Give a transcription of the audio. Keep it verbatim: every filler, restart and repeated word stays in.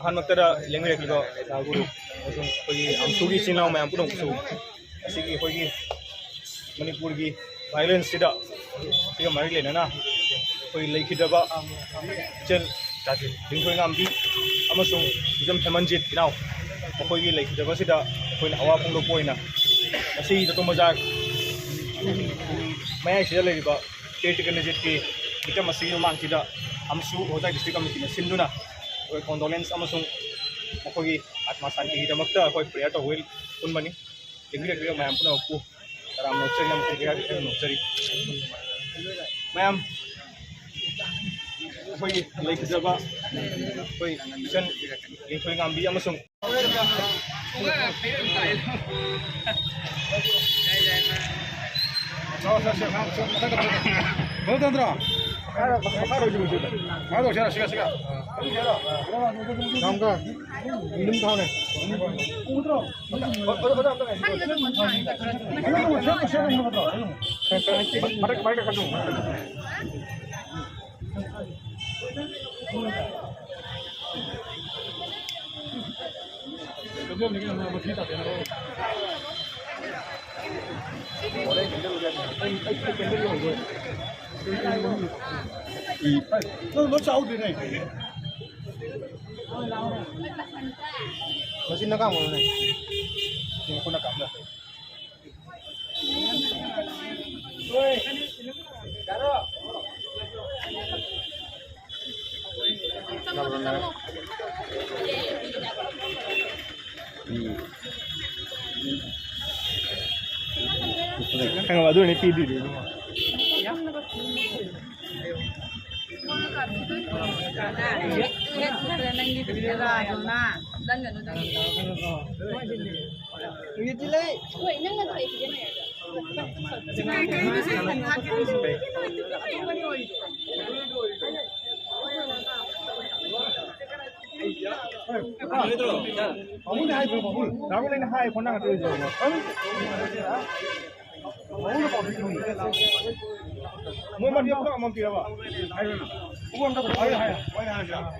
ꯑꯍꯥꯟꯕꯃꯛꯇꯗ ꯂꯦꯡꯕꯤꯔꯛꯂꯤꯕ ꯒꯨꯔꯨ ꯑꯃꯁꯨꯡ ꯑꯩꯈꯣꯏꯒꯤ ꯑꯝꯁꯨꯒꯤ ꯏꯆꯤꯟ ꯏꯅꯥꯎ ꯃꯌꯥꯝ ꯄꯨꯝꯅꯃꯛꯁꯨ, ꯑꯁꯤꯒꯤ ꯑꯩꯈꯣꯏꯒꯤ ꯃꯅꯤꯄꯨꯔꯒꯤ ꯚꯥꯏꯑꯣꯂꯦꯟꯁꯁꯤꯗ, ꯁꯤꯒ ꯃꯔꯤ ꯂꯩꯅꯅ ꯑꯩꯈꯣꯏ ꯂꯩꯈꯤꯗ꯭ꯔꯕ ꯏꯆꯟ ꯂꯤꯟꯊꯣꯏꯉꯥꯝꯕꯤ ꯑꯃꯁꯨꯡ ꯏꯆꯝ ꯍꯦꯃꯟꯖꯤꯠ ꯏꯅꯥꯎ, ꯃꯈꯣꯏꯒꯤ ꯂꯩꯈꯤꯗ꯭ꯔꯕꯁꯤꯗ ꯑꯩꯈꯣꯏꯅ ꯑꯋꯥ ꯐꯣꯡꯗꯣꯛꯄ ꯑꯣꯏꯅ ꯉꯁꯤ ꯇꯣꯇꯣ ꯕꯖꯥꯔ ꯃꯌꯥꯏꯁꯤꯗ ꯂꯩꯔꯤꯕ ꯀꯦꯌꯔ ꯇꯦꯀꯔ ꯅꯖꯤꯠꯀꯤ ꯃꯤꯐꯝ ꯑꯁꯤꯒꯤ ꯃꯃꯥꯡꯁꯤꯗ ꯑꯝꯁꯨ ꯍꯣꯖꯥꯏ ꯗꯤꯁꯇ꯭ꯔꯤꯛ ꯀꯃꯤꯇꯤꯅ ꯁꯤꯟꯗꯨꯅ ꯑꯩꯈꯣꯏ ꯀꯣꯟꯗꯣꯂꯦꯟꯁ ꯑꯃꯁꯨꯡ ꯃꯈꯣꯏꯒꯤ ꯑꯥꯠꯃꯥ ꯁꯥꯟꯇꯤꯒꯤꯗꯃꯛꯇ ꯑꯩꯈꯣꯏ ꯄ꯭ꯔꯦꯌꯔ ꯇꯧꯕꯒꯤ ꯄꯨꯟꯕꯅꯤ꯫ ꯂꯦꯡꯕꯤꯔꯛꯂꯤꯕ ꯃꯌꯥꯝ ꯄꯨꯝꯅꯃꯛꯄꯨ ꯇꯔꯥꯝꯅ ꯑꯣꯛꯆꯔꯤ ꯑꯃꯁꯨꯡ ꯀꯩꯔꯥꯛ ꯀꯩꯔꯥꯛꯅ ꯑꯣꯛꯆꯔꯤ꯫ ꯃꯌꯥꯝ ꯑꯩꯈꯣꯏꯒꯤ ꯂꯩꯈꯤꯗ꯭ꯔꯕ ꯑꯩꯈꯣꯏ ꯏꯆꯟ ꯂꯤꯟꯊꯣꯏꯉꯥꯝꯕꯤ ꯑꯃꯁꯨꯡ ꯅꯠꯇ꯭ꯔꯣ? ꯃꯈꯥ ꯇꯧꯁꯤꯔꯣ, ꯁꯤꯒ, ꯁꯤꯒ꯫ ꯌꯥꯝꯒ ꯑꯗꯨꯝ ꯊꯥꯎꯅꯦ꯫ ꯃꯁꯤ ꯅꯀꯥꯝ ꯑꯣꯏꯔꯣꯅꯦ꯫ ꯁꯤ ꯃꯈꯨꯠꯅ ꯀꯥꯝꯗ꯫ ꯈꯪꯉꯕ? ꯑꯗꯨꯅꯤ ꯄꯤꯗꯣꯏꯗꯤ꯫ ꯍꯣꯏ, ꯅꯪꯅ ꯇꯧꯔꯛꯏꯁꯤꯗꯤ꯫ ꯄꯥꯕꯨꯡꯗ ꯍꯥꯏꯈ꯭ꯔꯣ, ꯄꯥꯕꯨꯡ꯫ ꯔꯥꯍꯨꯜ, ꯑꯩꯅ ꯍꯥꯏ ꯈꯣꯠꯅ ꯉꯥꯛꯇ ꯑꯣꯏꯖꯕꯅꯦ꯫ ꯄꯥꯕꯨꯡꯅ ꯄꯥꯎ ꯄꯤꯈꯤꯕꯅꯦ꯫ ꯃꯣꯏ ꯃꯔꯤ ꯑꯃꯈꯛ ꯑꯃꯃꯝ ꯄꯤꯔꯕ? ꯍꯥꯏꯔꯣ ꯅꯪ꯫ ꯄꯥꯕꯨꯡ ꯑꯝꯇ ꯄꯨꯊꯣꯛꯑꯣ꯫ ꯍꯥꯏꯔꯣ, ꯍꯥꯏꯔꯣ꯫